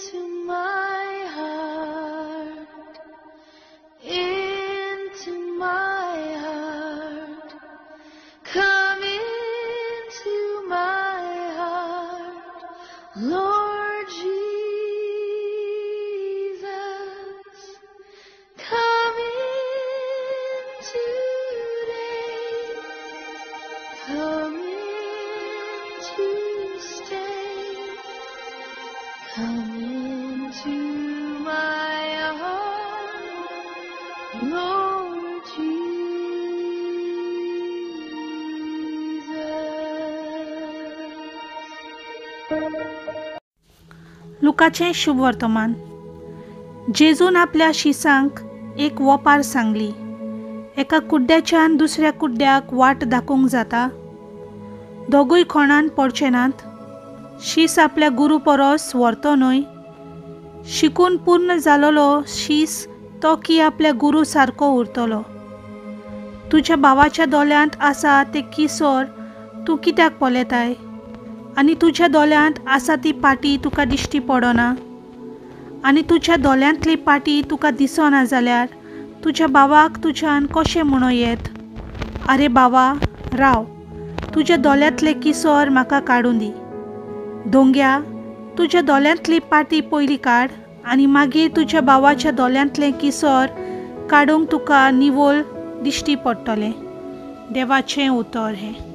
Into my heart, into my heart, come into my heart, Lord Jesus, come in today, come in to stay, come into my heart, Lord Jesus. लुकाचें शुभ वर्तमान. जेजून आपल्या शिसांक एक वोपार सांगली. एका कुड्ड्याच्यान दुसऱ्या कुड्ड्याक वाट दाखोवंक जाता? दोगूय खोणान पडचे नात? शीस आपल्या गुरू परस व्हरतो न्हय? शिकून पूर्ण जालोलो शीस तो की आपल्या गुरू सारको उरतलो. तुज्या भावाच्या दोळ्यांत आसा तें किसोर तूं कित्याक पळयताय आनी तुज्या दोळ्यांत आसा ती पाटी तुका दिश्टी पडना? आनी तुज्या दोळ्यांतली पाटी तुका दिसना जाल्यार तुज्या भावाक तुज्यान कशें म्हणूं येत, आरे बाबा राव, तुज्या दोळ्यांतलें किसोर म्हाका काडूं दी. दोंग्या, तुज्या दोळ्यांतली पाटी पयली काड आनी मागीर तुज्या भावाच्या दोळ्यांतलें किसोर काडूंक तुका निवळ दिश्टी पडटलें. देवाचें उतर हें.